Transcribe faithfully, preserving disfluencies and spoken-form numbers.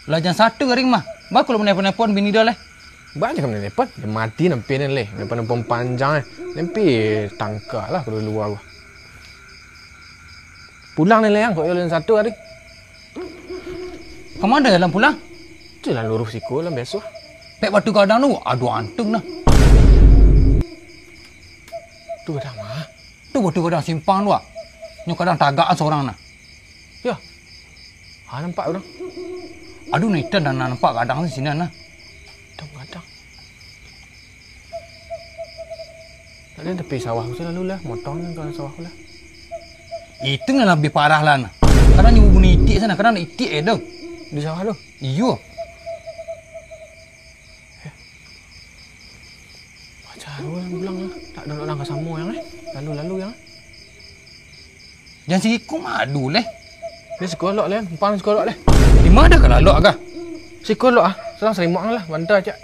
Lah jam satu garing mah. Baa kok lah manelpon-nelpon bini dah leh. Banyak kan manelpon. Dia mati nampi ni leh. Nelpon-nelpon panjang eh. Nampi tangka lah kalau luar gua. Pulang ni leh yang kok jam satu hari. Ka ma jalan pulang? Tu lah lurus siko lah biaso. Pek batu gadang tu, aduh antung nah. Tu gadang mah. Tu batu gadang simpang tu ah. Nyo kadang tagak sorang nah. Yo. Ha nampak urang. Aduh, nitan dah nampak gadang tu sinan nah. Gadang-gadang. Nak di tapi sawah tu lalu lah, motong ka sawah tu lah. Itu nan labiah parah lah nah. Kadang nyo bunyi itik sana, kadang itik eh tu. Di sawah tu? Iyo. Macam mana pulang lah. Tak ada orang ka samo yang eh. Lalu-lalu yang eh. Jan siko madu leh. Ni siko lok leh, umpang siko lok leh. Di ma ka lalok agak? Siko lok ah, salang salimok lah, bantai cak.